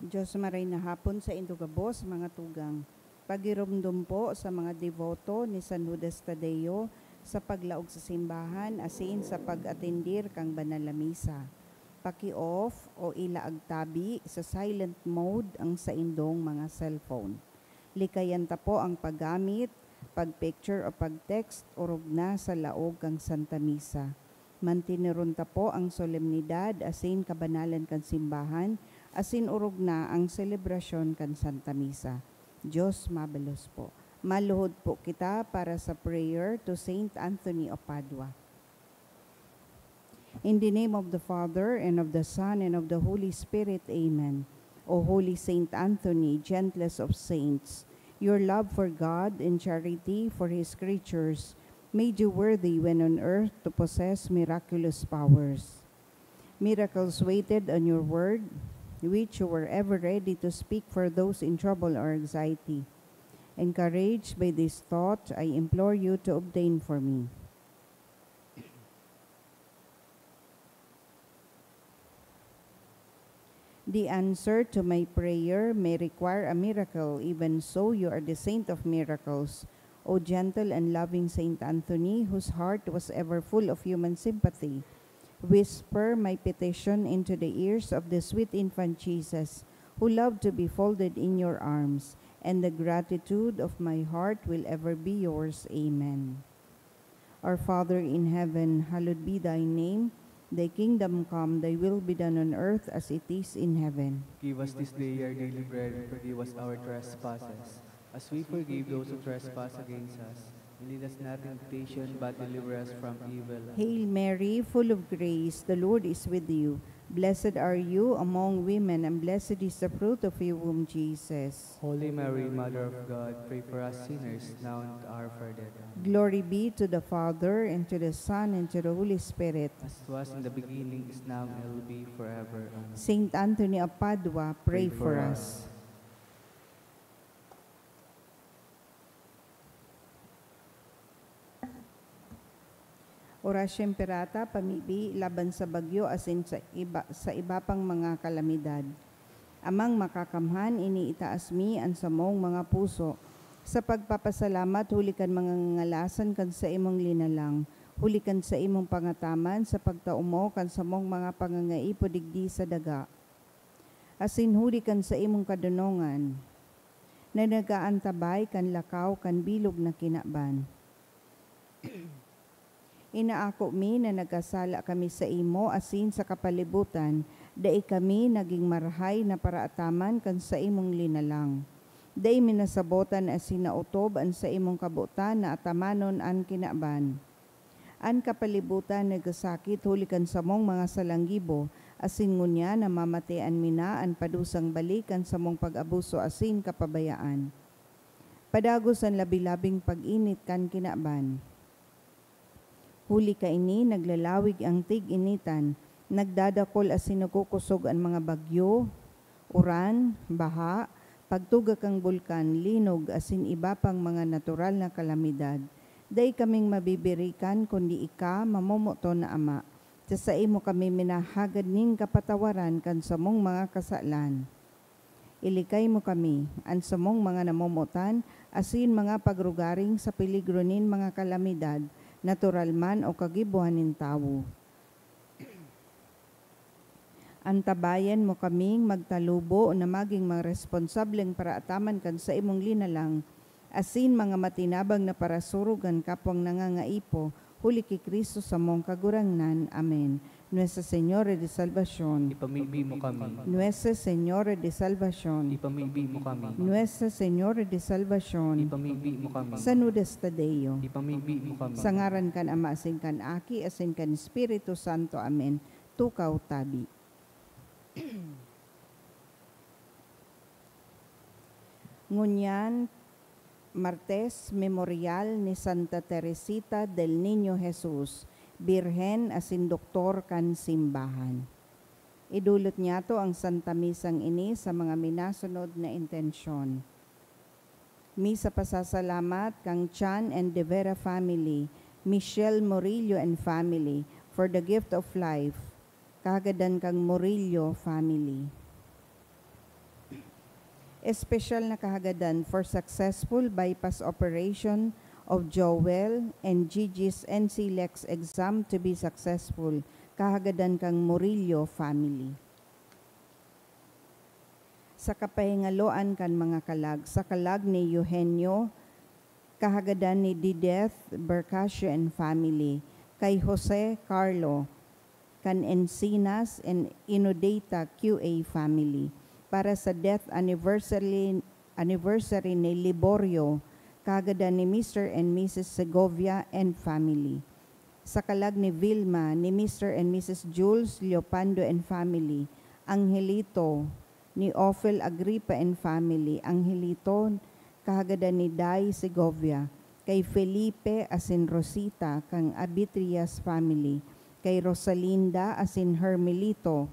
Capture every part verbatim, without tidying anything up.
Diyos maray na hapon saindo gabos, mga tugang. Pagiromdom po sa mga deboto ni San Judas Tadeo sa paglaog sa simbahan asin sa pag-atendir kan banal na misa. Paki-off o ilaag tabi sa silent mode ang saindong mga cellphone. Likayan ta po ang paggamit, pag-picture o pag-text orog na sa laog kan Santa Misa. Manteneron ta po ang solemnidad asin kabanalan kan simbahan, asin orog na ang selebrasyon kan Santa Misa. Diyos mabalos po. Maluhod po kita para sa prayer to Saint Anthony of Padua. In the name of the Father, and of the Son, and of the Holy Spirit, Amen. O Holy Saint Anthony, gentlest of saints, your love for God and charity for His creatures made you worthy when on earth to possess miraculous powers. Miracles waited on your word, which you were ever ready to speak for those in trouble or anxiety. Encouraged by this thought, I implore you to obtain for me the answer to my prayer may require a miracle. Even so, you are the saint of miracles, O gentle and loving Saint Anthony, whose heart was ever full of human sympathy. Whisper my petition into the ears of the sweet infant Jesus, who loved to be folded in your arms, and the gratitude of my heart will ever be yours. Amen. Our Father in heaven, hallowed be thy name. Thy kingdom come, thy will be done on earth as it is in heaven. Give us this day our daily bread, and forgive us our trespasses, as we forgive those who trespass against us. And lead us not into temptation, but deliver us from evil. Hail Mary, full of grace, the Lord is with you. Blessed are you among women, and blessed is the fruit of your womb, Jesus. Holy Mary, Mother of God, pray for us sinners, now and at our hour of death. Amen. Glory be to the Father, and to the Son, and to the Holy Spirit. As it was in the beginning, is now, and will be forever. Amen. Saint Anthony of Padua, pray for us. Oratio Imperata, pamibi laban sa bagyo asin sa iba, sa iba pang mga kalamidad. Amang Makakamhan, iniitaas mi an samong mga puso sa pagpapasalamat huli kan mga ngangalasan kan saimong linalang, huli kan saimong pangataman sa pagtao mo kan samong mga pangangaipo digdi sa daga, asin huli kan saimong kadonongan na nag-aantabay kan lakaw kan bilog na kinaban. Inaako mi na nagkasala kami saimo asin sa kapalibutan, dai kami nagin marahay na paraataman kan saimong linalang. Dai mi nasabotan asin naotob an saimong kabotan na atamanon an kinaban. An kapalibutan nagsasakit huli kan samong mga salanggibo, asin ngunyan namamatean mi na an padusang balik kan samong pag-abuso asin kapabayaan. Padagos an labi-labing pag-init kan kinaban. Huli kaini, naglalawig an tig-initan, nagdadakol asin nagkukosog an mga bagyo, uran, baha, pagtuga kan bulkan, linog, asin iba pang mga natural na kalamidad. Dai kaming mabibirikan, kundi ika, mamomoton na Ama. Sa saimo kami minahagad nin kapatawaran kan samong mga kasalan. Ilikay mo kami, an samong mga namomotan, asin mga pagrugaring sa peligro nin mga kalamidad, natural man o kagibohan nin tawo. Antabayan mo kaming magtalubo na magin mga responsableng paraataman kan saimong linalang, asin mga matinabang na parasurog kan kapwang nangangaipo, huli ki Cristo samong Kagurangnan. Amen. Nuestra Señora de Salvacion. Ipamibi mo kami. Nuestra Señora de Salvacion. Ipamibi mo kami. Nuestra Señora de Salvacion. Ipamibi mo kami. San Judas Tadeo. Ipamibi mo kami. Sa ngaran kan Ama, asin kan Aki, asin kan Espiritu Santo. Amen. Tukaw tabi. Ngunyan, Martes, Memorial ni Santa Teresita del Niño Jesus, Birhen asin Doktor kan Simbahan. Idulot niyato ang Santa Misang ini sa mga minasunod na intensyon. Misa pasasalamat kan Chan and De Vera family, Michelle Murillo and family, for the gift of life. Kagadan kan Murillo family. Espesyal na kahagadan for successful bypass operation of Joel and Gigi's N C lex exam to be successful, kahagadan kan Murillo family. Sa kapahingaloan kan mga kalag, sa kalag ni Eugenio, kahagadan ni Dideth Bercasio and family, kay Jose Carlo, kan Encinas and Inodata Q A family, para sa death anniversary, anniversary ni Liborio, kahagadan ni Mister and Missus Segovia and family. Sa kalag ni Vilma, ni Mister and Missus Jules Leopando and family, Angelito, ni Ophel Agripa and family, Angelito, kahagadan ni Dai Segovia, kay Felipe asin Rosita kan Abitrias family, kay Rosalinda asin Hermelito,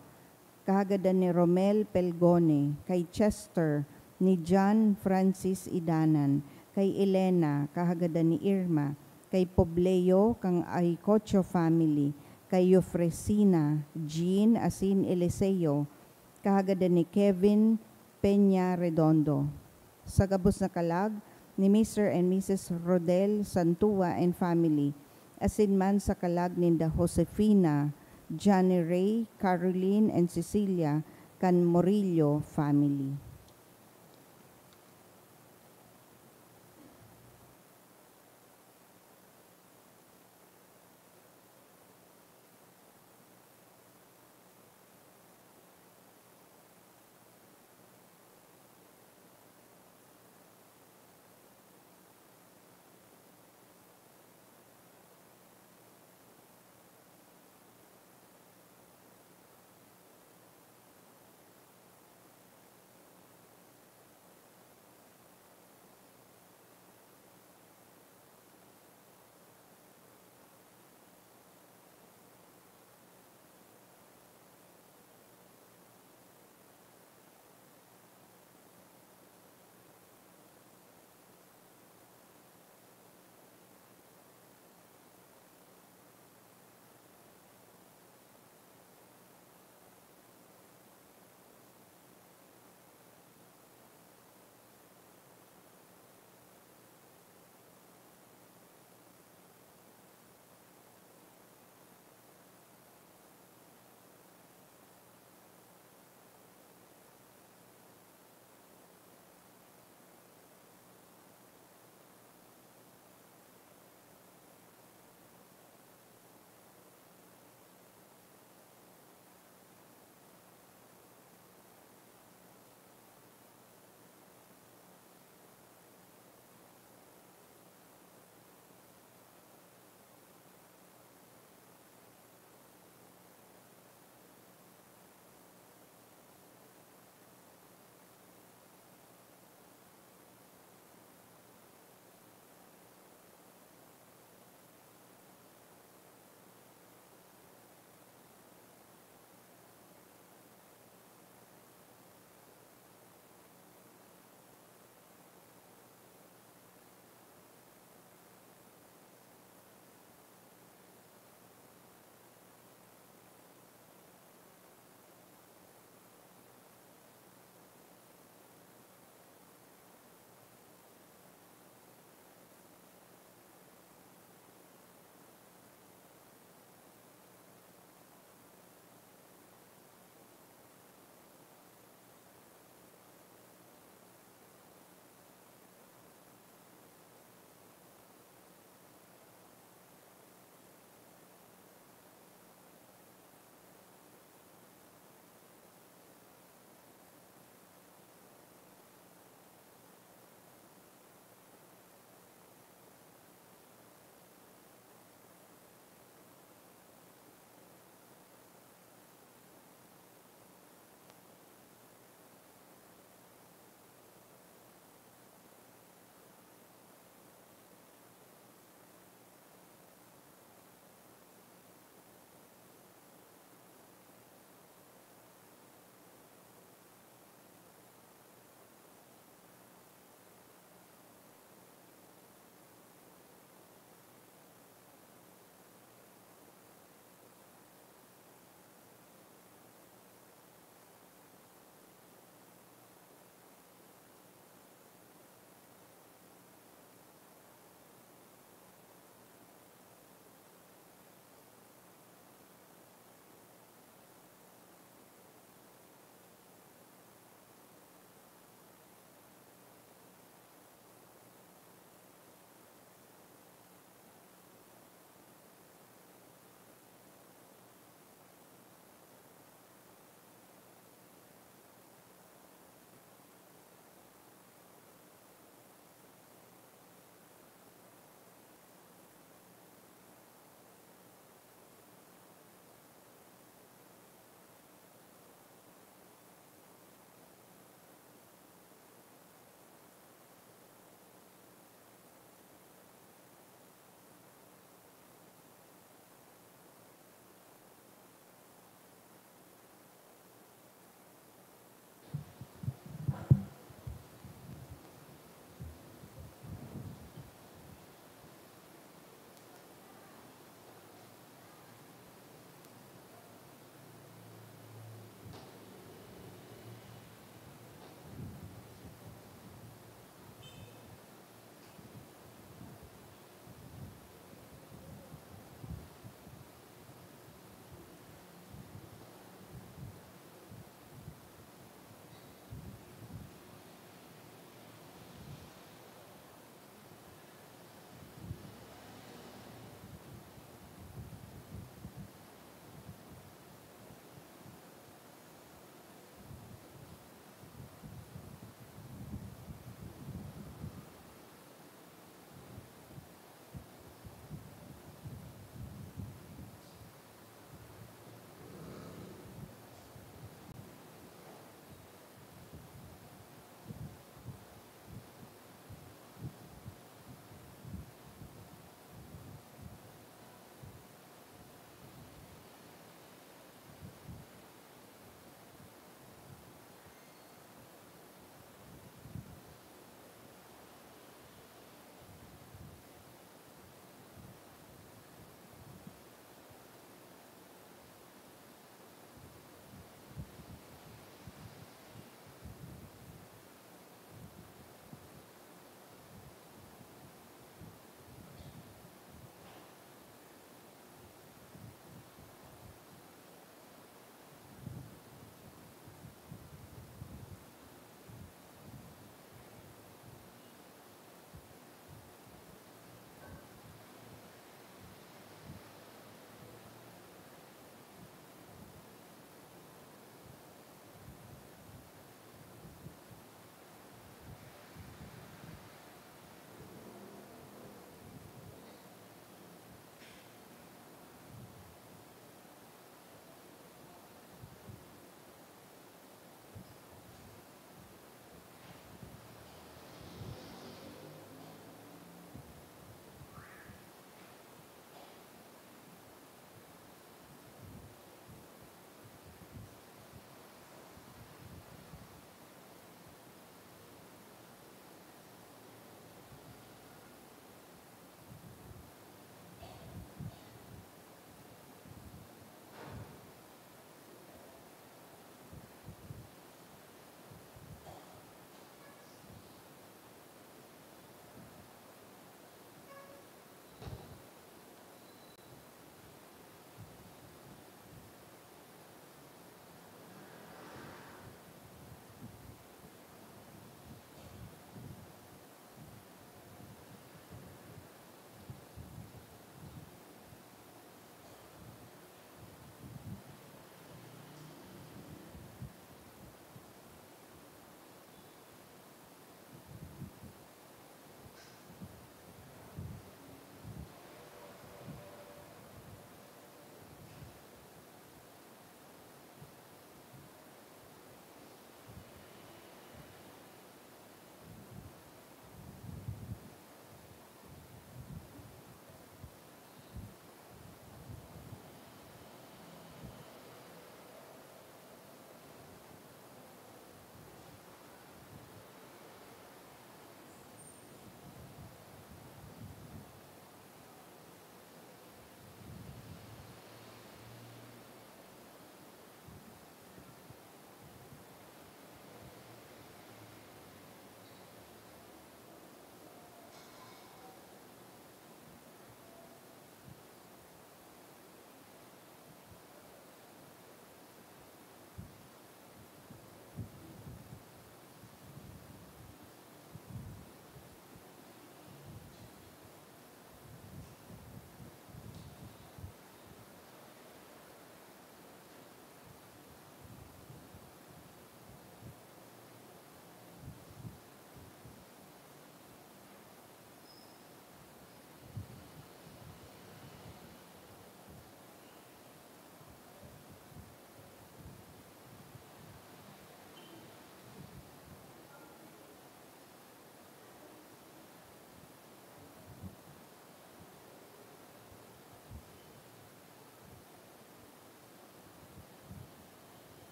kahagadan ni Romel Pelgone, kay Chester, ni John Francis Idanan, kay Elena, kahagadan ni Irma, kay Pobleo kan Aicocho family, kay Eufresina, Jean asin Eliseo, kahagadan ni Kevin Peña Redondo. Sa gabos na kalag, ni Mister and Missus Rodel Santua and family, asin man sa kalag ninda Josefina, Johnny Ray, Caroline and Cecilia kan Murillo family.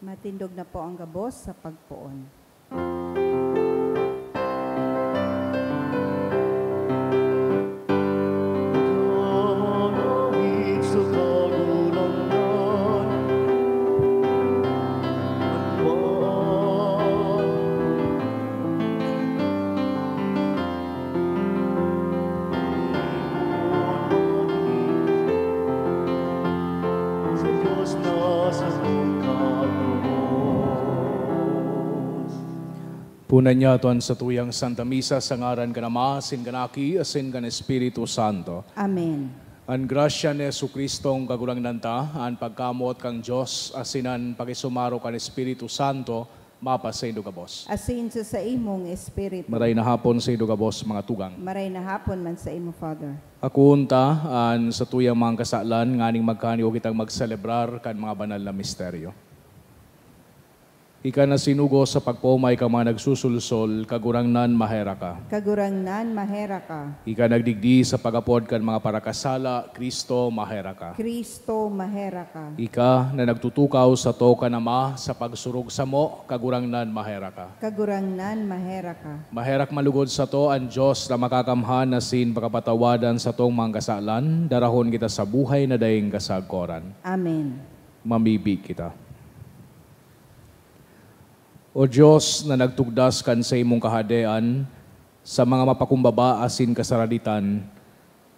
Matindog na po ang gabos sa pagpoon. Punan niya aton sa tuyang Santa Misa sa ngaran kan Ama, asin kan Aki, asin kan Espiritu Santo. Amen. An grasya ni Jesu-Cristong Kagurangnan ta, an pagkamoot kan Dios, asin an pakisumaro kan Espiritu Santo, mapasaindo gabos. Asin sa saimong espiritu. Maray na hapon saindo gabos, mga tugang. Maray na hapon man saimo, Father. Akoon ta an satuyang mga kasalan nganing magkaniyo kitang magselebrar kan mga banal na misteryo. Ika na sinugo sa pagpomay kan mga nagsusulsol, Kagurangnan, maherak ka. Kagurangnan, maherak ka. Ika nagdigdi sa pag-apod kan mga parakasala, Cristo, maherak ka. Cristo, maherak ka. Ika na nagtutukaw sa toka na ma sa pagsurog samo, Kagurangnan, maherak ka. Kagurangnan, maherak ka. Maherak man lugod sato an Dios na makakamhan asin pakapatawadan satong mga kasalan, darahon kita sa buhay na daing kasagkoran. Amen. Mamibi kita. O Dios na nagtugdas kan saimong Kahadean sa mga mapakumbaba asin kasaraditan,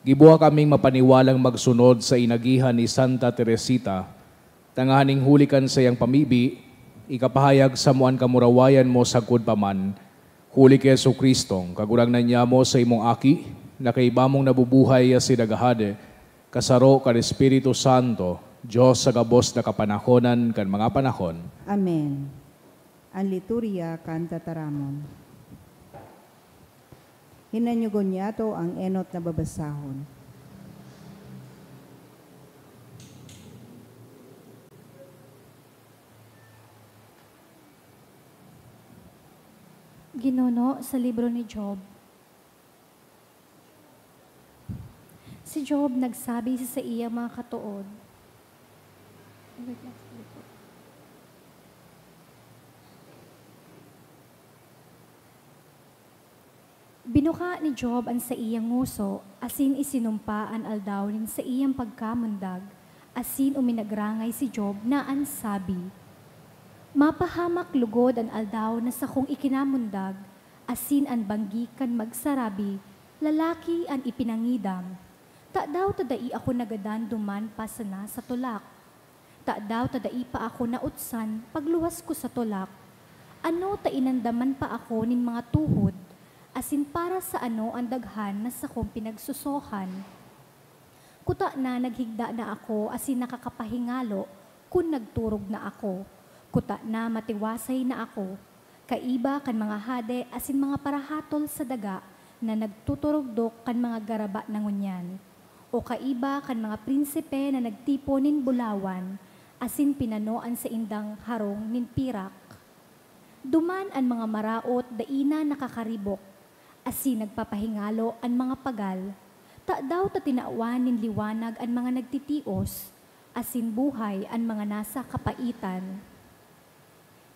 giboha kaming mapaniwalang magsunod sa inagihan ni Santa Teresita, tanganing huli kan saiyang pamibi, ikapahayag samo an kamurawayan mo sagkod pa man, huli ki Jesu-Cristong Kagurangnan nyamo, saimong Aki, na kaiba mong nabubuhay asin naghahade, kasaro kan Espiritu Santo, Dios sa gabos na kapanahonan kan mga panahon. Amen. An liturya kan tataramon. Hinanyogon niyato ang enot na babasahon. Ginuno sa libro ni Job. Si Job nagsabi sa saiyang mga katood, Binuka ni Job an saiyang ngoso asin isinumpa an aldaw nin saiyang pagkamundag, asin uminagrangay si Job na an sabi, "Mapahamak logod an aldaw na sakong ikinamundag, asin an banggi kan magsarabi, 'Lalaki an ipinangidam.' Tadaw ta dai ako nagadan duman pa sana sa tulak? Tadaw ta dai pa ako nautsan pagluwas ko sa tulak? Ano ta inandaman pa ako nin mga tuhod, asin para sa ano an daghan na sakong pinagsusohan? Kuta na naghigda na ako asin nakakapahingalo kun nagturog na ako. Kuta na matiwasay na ako. Kaiba kan mga hade asin mga parahatol sa daga na nagtuturugdok kan mga garaba na ngunyan, o kaiba kan mga prinsipe na nagtipon nin bulawan asin pinano an saindang harong nin pirak. Duman an mga maraot dai na nakakaribok, asin nagpapahingalo an mga pagal. Tadaw ta tinawan nin liwanag an mga nagtitios, asin buhay an mga nasa kapaitan?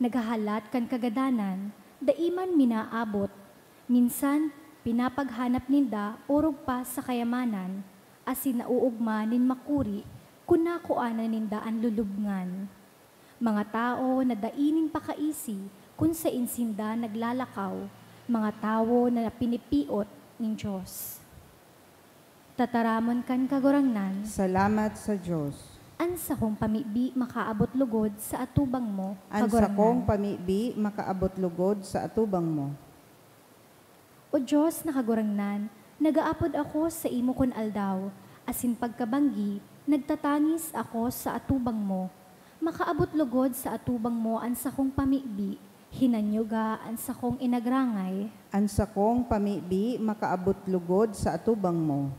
Naghahalat kan kagadanan, dai man minaabot. Minsan, pinapaghanap ninda orog pa sa kayamanan, asin nauugma nin makuri kun nakuanan ninda an lulubngan. Mga tawo na dai nin pakaisi kun saen sinda naglalakaw, mga tawo na pinipiot nin Dios. Tataramon kan Kagurangnan. Salamat sa Dios. An sakong pamibi makaabot lugod sa atubang mo, An Kagurangnan. Sakong pamibi makaabot lugod sa atubang mo. O Dios na Kagurangnan, nagaapod ako sa imo kun aldaw, asin pagkabanggi, nagtatangis ako sa atubang mo. Makaabot lugod sa atubang mo an sakong pamibi, hinanyoga an sakong inagrangay. An sakong pamibi makaabot lugod sa atubang mo.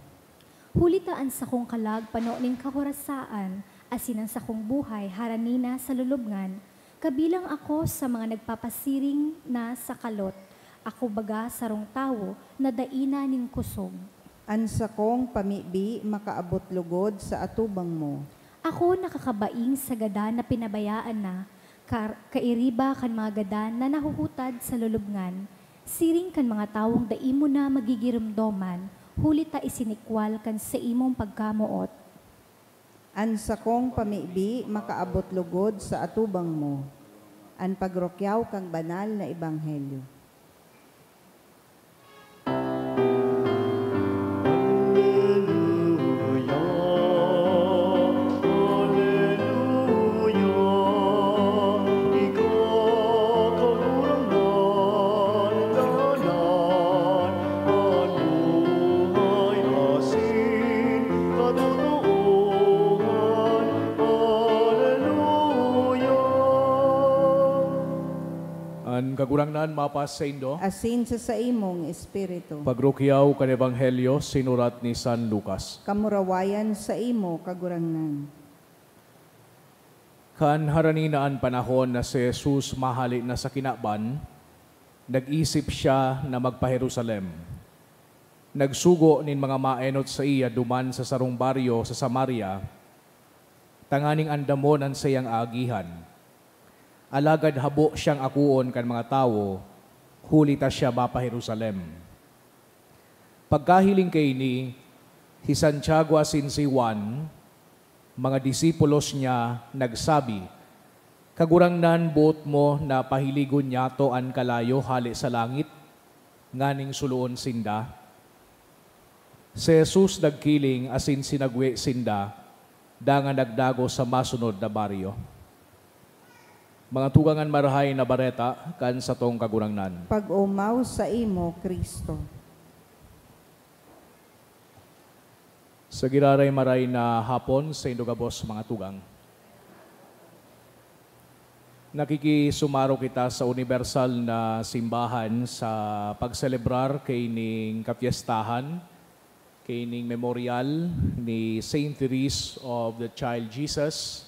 Huli ta an sakong kalag pano nin kahorasaan, asin an sakong buhay harani na sa lulubngan, kabilang ako sa mga nagpapasiring na sa kalot. Ako baga sarong tawo na dai na nin kosog. An sakong pamibi makaabot lugod sa atubang mo. Ako nakakabaing sa gadan na pinabayaan na, Kar-, kairiba kan mga gadan na nahuhutad sa lulubngan, siring kan mga tawong dai mo na magigiromdoman, huli ta isinikwal kan saimong pagkamoot. An sakong pamibi makaabot lugod sa atubang mo, an pagrukyaw kan banal na ebanghelyo. Aleluya, aleluya, ika, Kagurangnan, ngaran, an buhay asin katotoohan. Aleluya. An Kagurangnan mapasaindo. Asin sa saimong espiritu. Pagrukyaw kan Ebanghelyo sinurat ni San Lucas. Kamurawayan saimo, Kagurangnan. Kan harani na an panahon na si Jesus mahale na sa kinaban, nag-isip siya na magpa-Jerusalem. Nagsugo nin mga maenot saiya duman sa sarong baryo sa Samaria, tanganing andamon an saiyang aagihan. Alagad habo siyang akoon kan mga tawo, huli ta siya mapa-Jerusalem. Pagkahiling kaini, si Santiago asin si Juan, mga disipulos niya, nagsabi, "Kagurangnan, boot mo na pahiligon niyato an kalayo hale sa langit, nganing suloon sinda?" Si Jesus nagkiling asin sinagwe sinda, dangan nagdagos sa masunod na baryo. Mga tugang, an Marahay na Bareta kan satong Kagurangnan. Pag-omaw saimo, Cristo. Sa giraray, maray na hapon saindo gabos, mga tugang. Nakikisumaro kita sa unibersal na simbahan sa pagselebrar kaining kapyestahan, kaining memorial ni Saint Therese of the Child Jesus,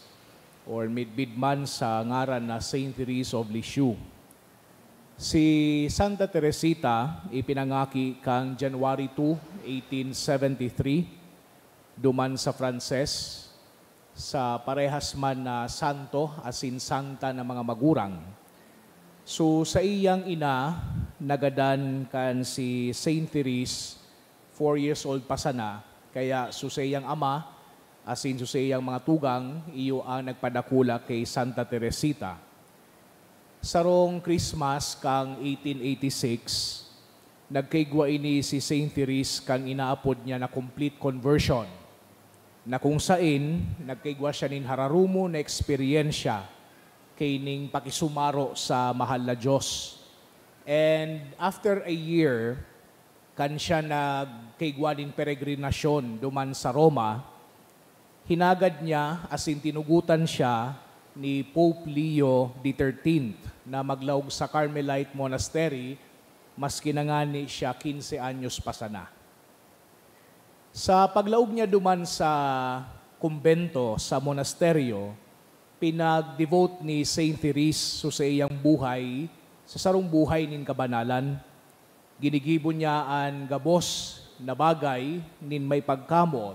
or midbid man sa ngaran na Saint Therese of Lisieux. Si Santa Teresita ipinangaki kan January two, eighteen seventy-three, duman sa Frances, sa parehas man na santo asin santa na mga magurang. So, saiyang ina nagadan kan si Saint Therese, four years old pa sana, kaya so saiyang ama asin so saiyang mga tugang, iyo ang nagpadakula ki Santa Teresita. Sarong Christmas kan eighteen eighty-six, nagkaigwa ini si Saint Therese kan inaapod niya na complete conversion, na kung saen nagkaigwa siya nin hararumon na eksperyensya kaining pakisumaro sa mahal na Diyos. And after a year, kan siya nagkaigwa nin peregrinasyon duman sa Roma, hinagad niya asin tinugotan siya ni Pope Leo the thirteenth na maglaog sa Carmelite Monastery, maski na ngani siya quince anyos pa sana. Sa paglaog niya duman sa kumbento, sa monasteryo, pinag-devote ni Saint Therese so saiyang buhay sa sarong buhay nin kabanalan. Ginigibo niya an gabos na bagay nin may pagkamoot,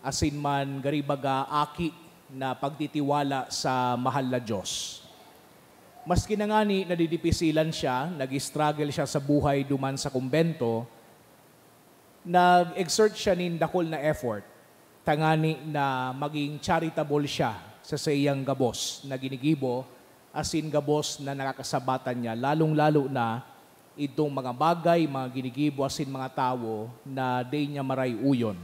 asin man gari baga aki na pagtitiwala sa mahal na Diyos. Maski na ngani nadidipisilan siya, nag-struggle siya sa buhay duman sa kumbento, nag-exert siya nin dakul na effort tangani na maging charitable siya sa saiyang gabos na ginigibo asin gabos na nakakasabatan niya, lalong-lalo na idtong mga bagay, mga ginigibo asin mga tawo na dai niya maray-uyon.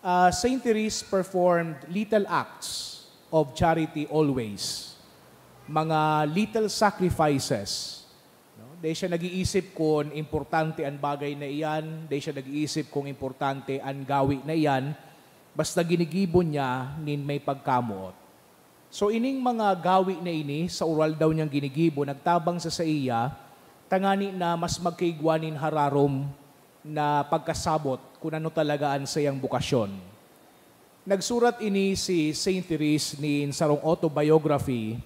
Ah, Saint Therese performed little acts of charity always, mga little sacrifices. No? Dai siya nag-iisip kun importante an bagay na iyan, dai siya nag-iisip kung importante an gawi na iyan, basta ginigibo niya nin may pagkamoot. So, ining mga gawi na ini, sa ural daw niyang ginigibo, nagtabang sa saiya, tangani na mas magkaigwa nin hararom na pagkasabot kun ano talaga an saiyang bokasyon. Nagsurat ini si Saint Therese nin sarong autobiography,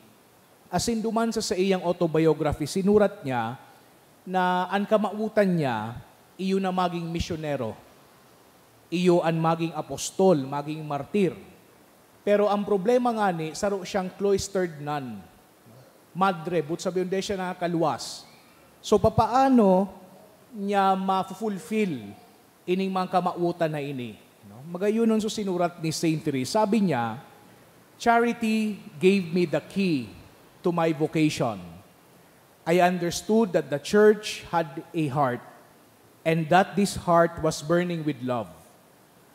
asin duman sa saiyang autobiography, sinurat niya na an kamawotan niya, iyo na maging misyonero, iyo an maging apostol, maging martir. Pero ang problema ngani, saro siyang cloistered nun. Madre, boot sabihon, dai siya nakakalwas. So, papaano niya mafulfill ining mga kamawotan na ini? No? Magayonon sa sinurat ni Saint Therese. Sabi niya, "Charity gave me the key to my vocation. I understood that the church had a heart, and that this heart was burning with love.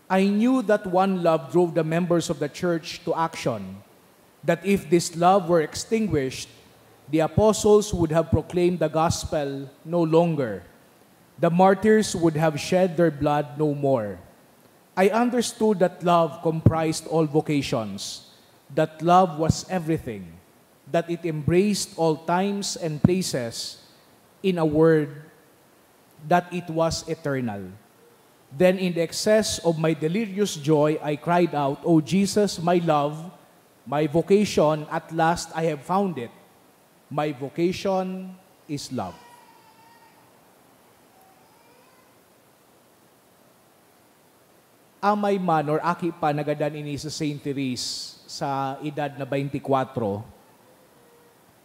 I knew that one love drove the members of the church to action, that if this love were extinguished, the apostles would have proclaimed the gospel no longer. The martyrs would have shed their blood no more. I understood that love comprised all vocations, that love was everything, that it embraced all times and places. In a word, that it was eternal. Then in the excess of my delirious joy, I cried out, 'O Jesus, my love, my vocation, at last I have found it. My vocation is love.'" Amay man or aki pa nagadan ini si Saint Therese sa edad na twenty-four,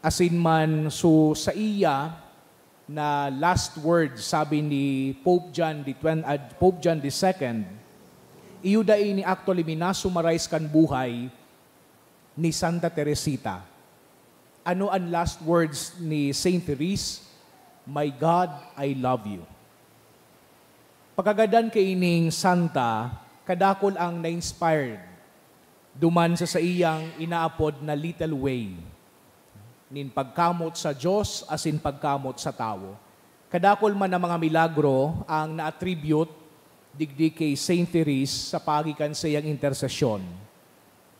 asin man, so, sa iya na last words, sabi ni Pope John the twen-, ah, Pope John the Second, iyo dai ini actually minasummarize kan buhay ni Santa Teresita. Ano an last words ni Saint Therese? "My God, I love you." Pagkagadan kaining santa, kadakul ang na-inspired duman sa saiyang inaapod na little way nin pagkamot sa Dios asin pagkamot sa tawo. Kadakul man na mga milagro ang na-attribute digdi ki Saint Therese sa paagi kan saiyang intersesyon.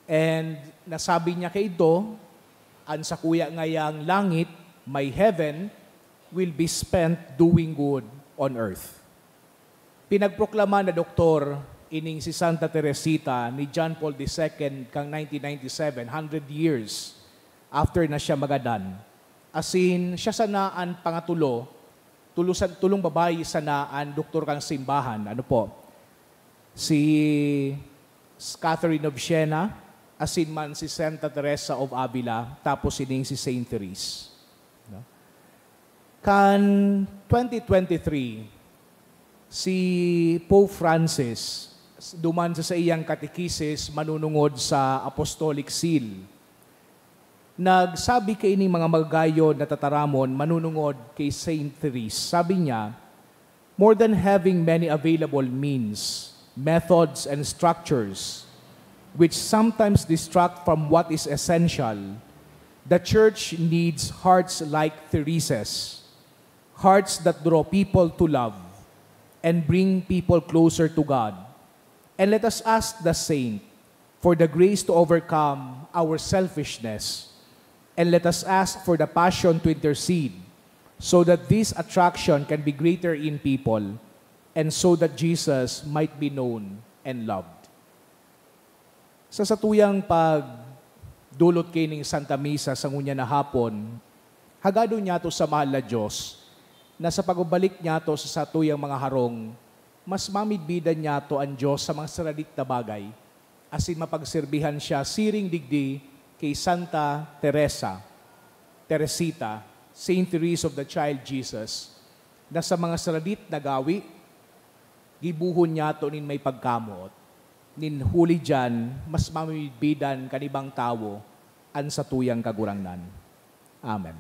And nasabi niya kaidto, "An sakuya ngayang langit, my heaven, will be spent doing good on earth." Pinagproklama na doktor ining si Santa Teresita ni John Paul the Second kan nineteen ninety-seven, hundred years after na siya magadan. Asin, siya sana an pangatulo, tulo sa, tulong babayi sana an doktor kan simbahan. Ano po? Si Catherine of Siena, asin man si Santa Teresa of Avila, tapos sining si Saint Therese. No? Kan twenty twenty-three, si Pope Francis, duman sa saiyang katekisis manunungod sa Apostolic Seal, nagsabi kaining mga magagayod na tataramon manunungod ki Saint Therese. Sabi niya, "More than having many available means, methods, and structures which sometimes distract from what is essential, the Church needs hearts like Therese's, hearts that draw people to love and bring people closer to God. And let us ask the saint for the grace to overcome our selfishness. And let us ask for the passion to intercede so that this attraction can be greater in people and so that Jesus might be known and loved." Sa satuyang pagdolot kaining Santa Misa sa ngunyan na hapon, hagadon niyato sa mahal na Dios na sa pagbabalik niyato sa satuyang mga harong, mas mamidbidan niyato an Dios sa mga saradit na bagay, asin mapagserbihan siya siring digdi ki Santa Teresa, Teresita, Saint Therese of the Child Jesus, na sa mga saradit na gawi, gibohon niyato nin may pagkamoot, nin huli diyan, mas mamimidbidan kan ibang tawo an satuyang Kagurangnan. Amen.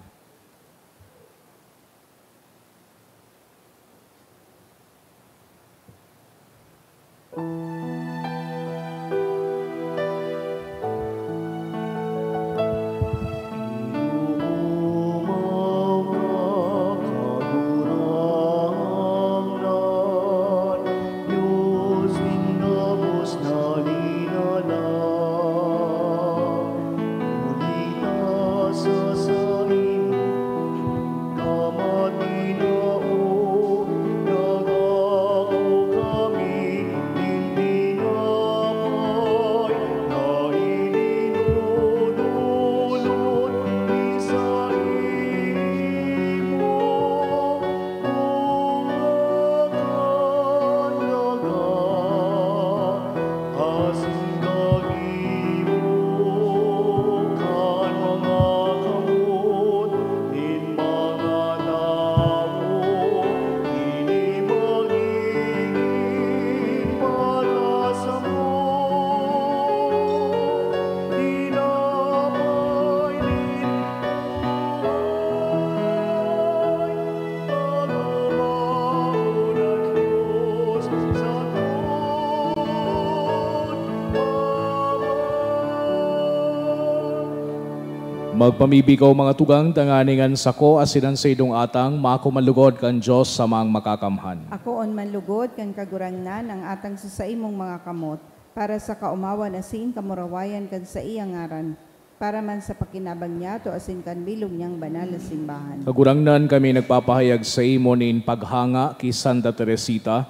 Magpamibi kamo, mga tugang, tanganing an sako asin an saindong atang maako man lugod kan Dios Samang Makakamhan. Akoon man lugod kan Kagurangnan ang atang sa saimong mga kamot, para sa kaomawan asin kamurawayan kan saiyang ngaran, para man sa pakinabang niyato asin kan bilog niyang banal na simbahan. Kagurangnan, kami nagpapahayag saimo nin paghanga ki Santa Teresita,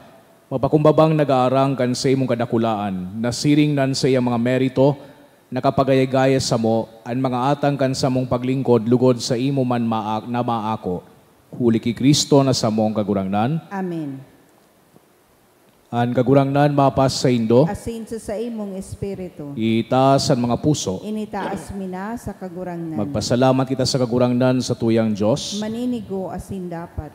mapakumbabang nag-aarang kan saimong kadakulaan, na siring nan saiyang mga merito, nakapagayagaya samo an mga atang kan samong paglingkod lugod saimo man maa-, na maako. Huli ki Cristo na samong Kagurangnan. Amen. An Kagurangnan mapas saindo. Asin sa saimong espiritu. Itaas an mga puso. Initaas mi na sa Kagurangnan. Magpasalamat kita sa Kagurangnan, satuyang Dios. Maninigo asin dapat.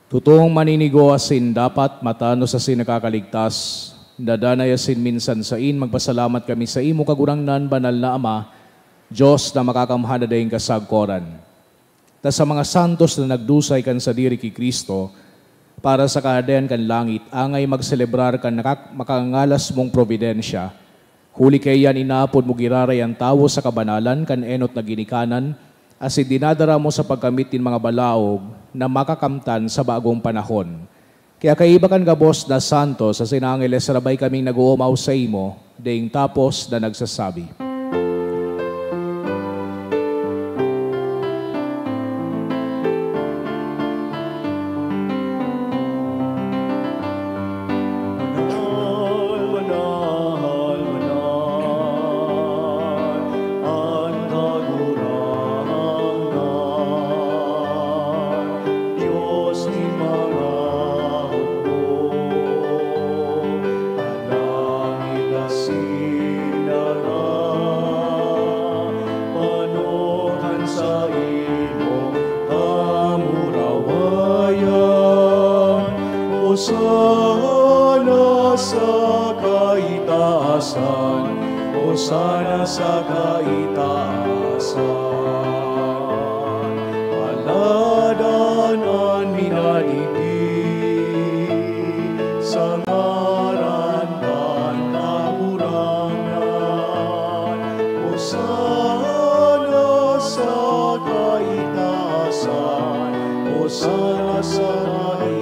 Totoong maninigo asin dapat, matanos asin nakakaligtas, dadanay asin minsan sain, magpasalamat kami saimo, Kagurangnan, Banal na Ama, Dios na makakamhan na daing kasagkoran. Ta sa mga santos na nagdusay kan sadiri ki Cristo, para sa Kahadean kan langit, angay magselebrar kan nakak-, makangangalas mong probidensya, huli kaiyan inaapod mo giraray an tawo sa kabanalan kan enot na ginikanan, asin dinadara mo sa pagkamit nin mga balaog na makakamtan sa bagong panahon. Kaya kaiba kan gabos na santos asin angeles, rabay kaming nag-oomaw saimo, daing tapos na nagsasabi. Banal, banal, banal, an Kagurangnan, Dios nin mga hukbo. An langit asin daga, pano kan saimong kamurawayan. Hosana sa kaitaasan, Hosana sa kaitaasan. Paladan an minadigdi sa ngaran kan Kagurangnan. Hosana sa kaitaasan, Hosana sa kaitaasan.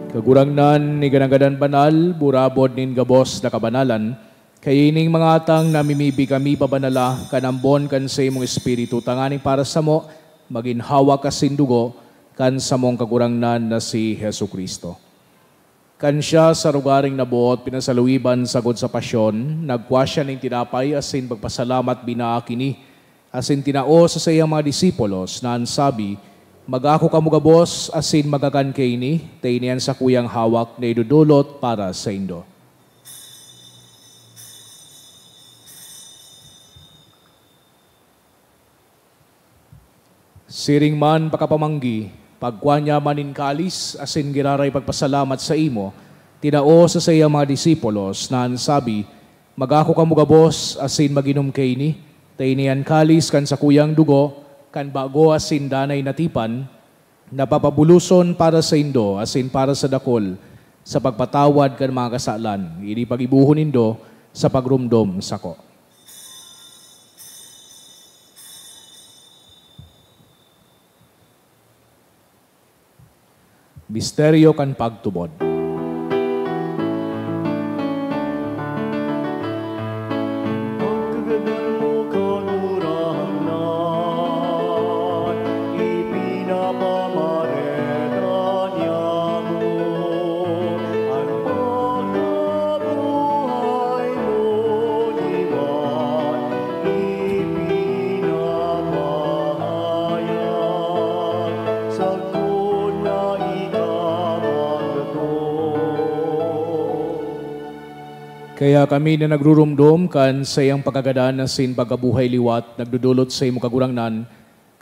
Kagurangnan, igwa na ka banal, burabod nin gabos na kabanalan, kaya ining mga atang namimibi kami pabanala kan ambon kan saimong Espiritu, tanganing para samo magin hawak asin dugo kan samong Kagurangnan na si Jesu-Cristo. Kan siya sa rogaring naboot pinasaluiban sagkod sa pasyon, nagkua siya nin tinapay asin pagpasalamat binaak ini, asin tinao sa saiyang mga disipulos, na an sabi, "Mag-ako kamo gabos asin magkakan kaini, ta ini an sakuyang hawak na idodolot para saindo." Siring man pakapamanggi, pagkua niya man nin kalis asin giraray pagpasalamat saimo, tinao sa saiyang mga disipulos, na an sabi, "Mag-ako kamo gabos asin mag-inom kaini, ta ini an kalis kan sakuyang dugo kan bago asin danay na tipan, na papabuloson para saindo asin para sa dakul sa pagpatawad kan mga kasalan. Ini paggibohon nindo sa pagromdom sako." Misteryo kan pagtubod. Pagkagadan mo, Kagurangnan, ipinapamareta niamo an pagkabuhay mo liwat. Ipinapahayag sagkod na ika magdakop. Kaya kami na nagruromdom kan saiyang pagkagadan asin pagkabuhay liwat, nagdodolot saimo, Kagurangnan,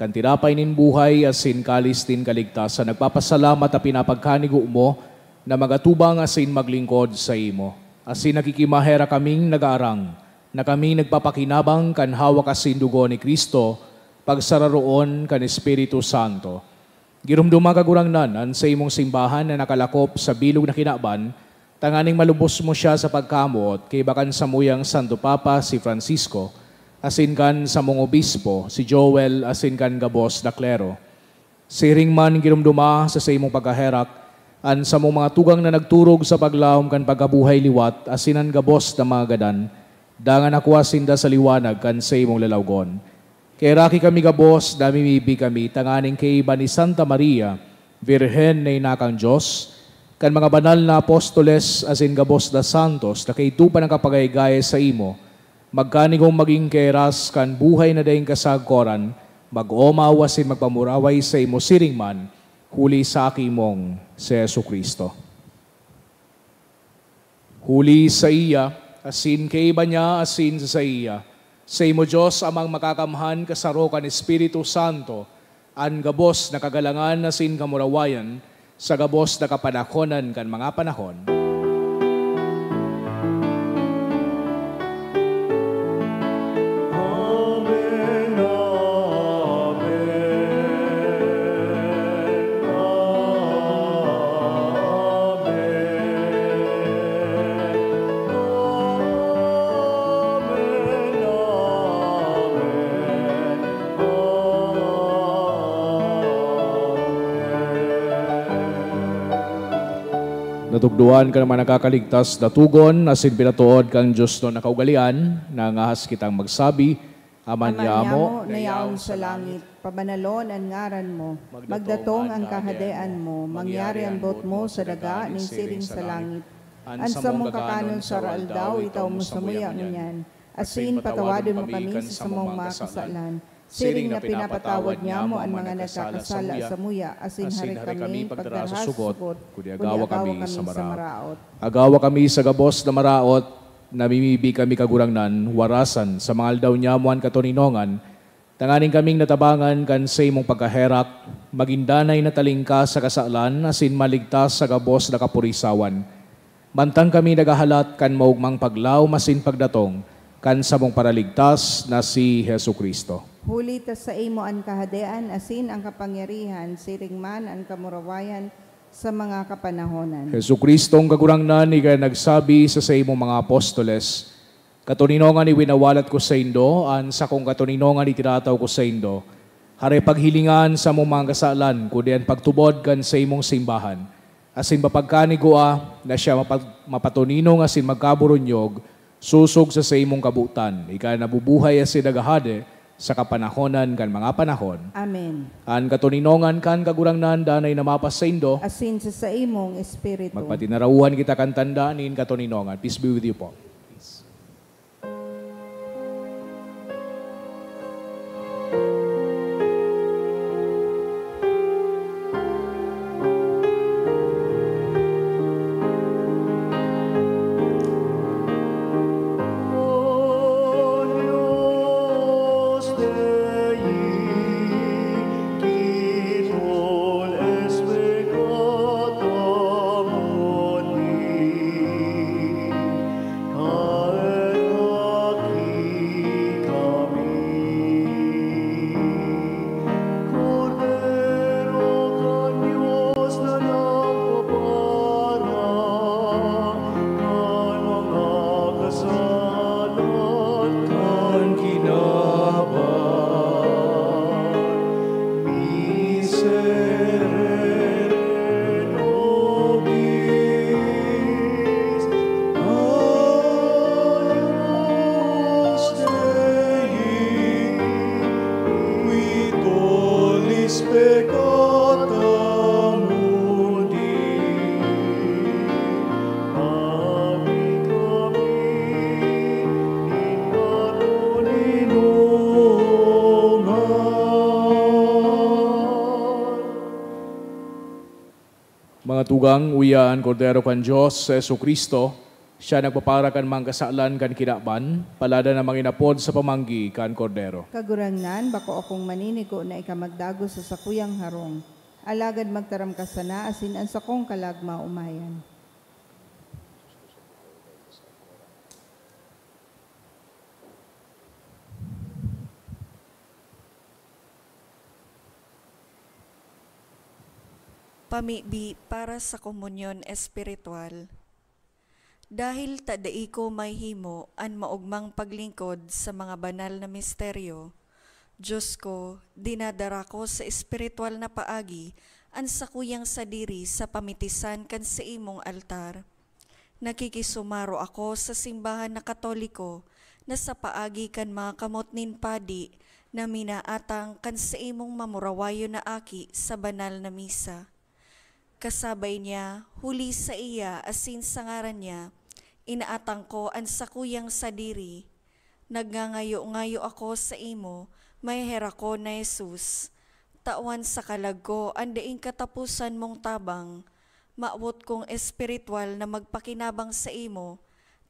kan tinapay nin buhay asin kalis nin kaligtasan, nagpapasalamat ta pinapagkanigo mo na magatubang asin maglingkod saimo. Asin nakikimaherak kaming nag-aarang na kami nagpapakinabang kan hawak asin dugo ni Cristo, pagsararoon kan Espiritu Santo. Giromdoma, Kagurangnan, an saimong simbahan na nakalakop sa bilog na kinaban, Tanganing malubos mo siya sa pagkamoot, kaiba kan samuyang Santo Papa, si Francisco, asin kan samong obispo, si Joel, asin kan gabos na klero. Siring man, giromdoma sa saimong pagkaherak an samong mga tugang na nagturog sa paglaom kan pagkabuhay liwat asin an gabos na mga gadan, dangan akua sinda sa liwanag kan saimong lalawgon. Kaheraki kami gabos, namimibi kami tanganing kaiba ni Santa Maria, Birhen na ina kan Dios, kan mga banal na apostoles asin gabos na santos na kaidto pa nakapagaygaye saimo, magkanigong magin kaheras kan buhay na daing kasagkoran, mag-omaw asin magpamuraway saimo siring man, huli sa Aki mong si Jesu-Cristo. Huli saiya, asin kaiba niya, asin sa saiya, saimo Dios, Amang Makakamhan, kasaro kan Espiritu Santo, an gabos na kagalangan asin kamurawayan, sa gabos na kapanahonan kan mga panahon. Amen, amen, amen, amen, amen. Natukdoan kan mga nakakaligtas na togon, asin pinatood kan Dios na kaugalean, nangahas kitang magsabi, Ama Ama niamo, niamo na na yaon yaon sa sa langit, langit, pabanalon an ngaran mo. Magdatong Magdatong an an kahadean kahadean mo. mo. Mangyari an boot mo sa daga nin siring sa langit. An samong kakanon sa aldaw, itao mo samuya ngunyan. Asin patawadon mo kami sa samong mga kasalan, siring na pinapatawad niamo an mga nagkakasala samuya, asin hari kami pagdarha sa sugot, kundi agawa kami sa maraot. Agawa kami sa gabos na maraot, namimibi kami, Kagurangnan, warasan sa mga aldaw niamo an katoninongan, tanganing kaming natabangan kan saimong pagkaherak, magin danay na talingkas sa kasalan asin maligtas sa gabos na kapurisawan. Mantang kami naghahalat kan maogmang paglaom asin pagdatong kan samong Paraligtas na si Jesu-Cristo. Huli ta saimo an kahadean asin an kapangyarihan, siring man an kamurawayan sa mga kapanahonan. Jesu-Cristong Kagurangnan, ika nagsabi sa saimong mga apostoles, "Katoninongan iwinawalat ko saindo, an sakong katoninongan itinataw ko saindo. Hare paghilinga an samong mga kasalan, kundi an pagtubod kan saimong simbahan. Asin mapagkanigua na siya mapag-, mapatoninong asin magkaburunyog, sosog sa saimong kabotan, ika na bubuhay asin naghahade sa kapanahonan kan mga panahon." Amen. An katoninongan kan Kagurangnan danay na mapasaindo. Asin sa saimong espiritu. Magpatinarauhan kita kan tanda nin katoninongan. Peace be with you po. Mga tugang, uya an Kordero kan Dios, si Jesu-Cristo. Siya nagpapara kan mga kasalan kan kinaban, paladan na mangin apod sa pamanggi kan Kordero. Kagurangnan, bako akong maninigo na ika magdagos sa sakuyang harong, alagad magtaram ka sana asin an sakong kalag maomayan. Pamibi para sa komunyon espiritual. Dahil ta dai ko mahihimo an maogmang paglingkod sa mga banal na misteryo, Diyos ko, dinadara ko sa espiritual na paagi an sakuyang sadiri sa pamitisan kan saimong altar. Nakikisumaro ako sa simbahan na Katoliko na sa paagi kan mga kamot nin padi na minaatang kan saimong mamurawayon na aki sa banal na misa. Kasabay niya, huli sa iya asin sa ngaran niya, inaatang ko an sakuyang sadiri. Nagngangayo-ngayo ako saimo, maheherakon na Jesus. Tawan sa kalag ko an daing kataposan mong tabang. Mawot kong espiritual na magpakinabang saimo,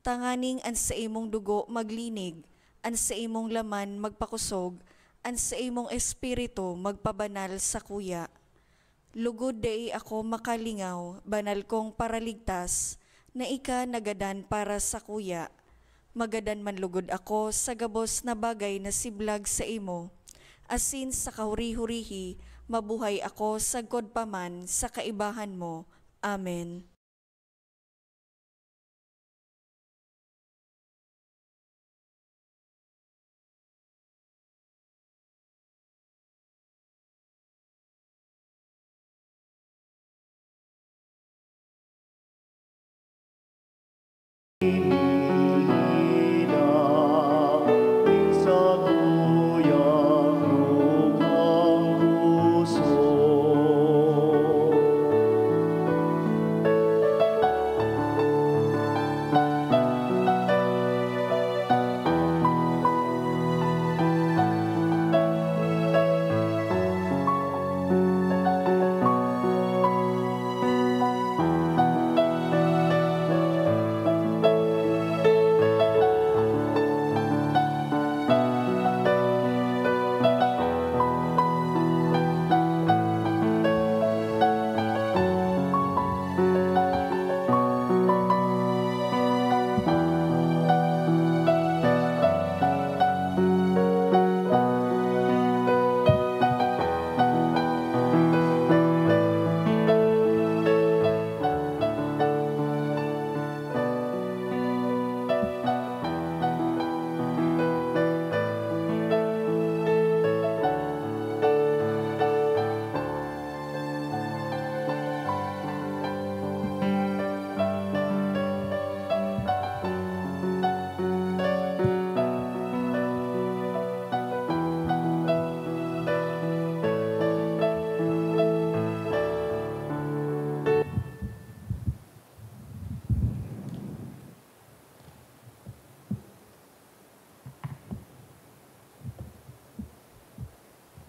tanganing an saimong dugo maglinig, an saimong laman magpakosog, an saimong espiritu magpabanal sakuya. Lugod dai ako makalingaw, banal kong Paraligtas, na ika nagadan para sakuya. Magadan man lugod ako sa gabos na bagay na siblag saimo, asin sa kahuri-hurihi, mabuhay ako sagkod pa man sa kaibahan mo. Amen.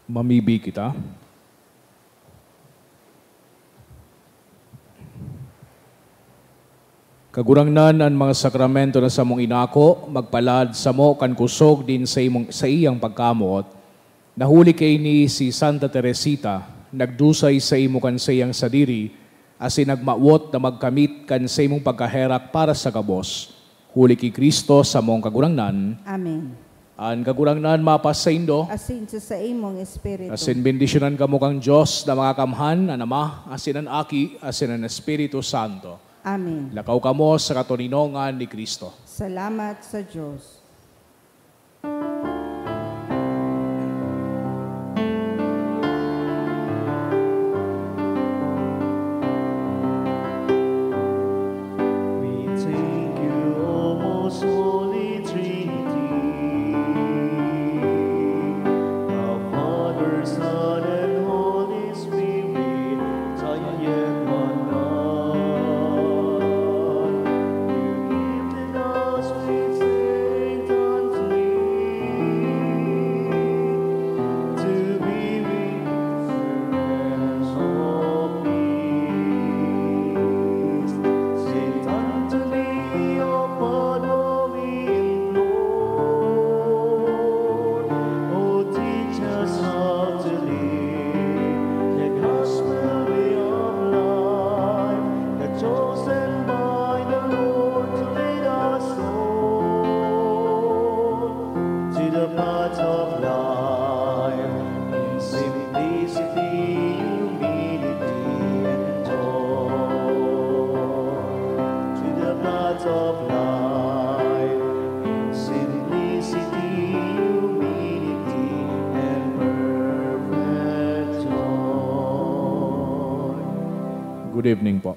Mamibi kita. Kagurangnan, an mga sakramento na samong inako, magpalaad samo kan kusog nin saimong, saiyang pagkamoot, na huli kaini si Santa Teresita, nagdusay saimo kan saiyang sadiri, asin nagmawot na magkamit kan saimong pagkaherak para sa gabos. Huli ki Cristo, samong Kagurangnan. Amen. An Kagurangnan mapasaindo. Asin sa saimong espiritu. Asin bendisyonan kamo kan Dios na makakamhan, an Ama, asin an Aki, asin an Espiritu Santo. Amen. Lakaw kamo sa katoninongan ni Cristo. Salamat sa Dios. We thank you, O most holy Trinity, the Father, Son, and Holy Spirit, triune one God. You gifted us with saint and free to be with you in the presence of peace. Saint Anthony of Padua, we implore, oh, teach us how to live the gospel way of life, the chosen by the Lord to lead us all to the path of life in simplicity, humility, and joy. To the path of Good evening po.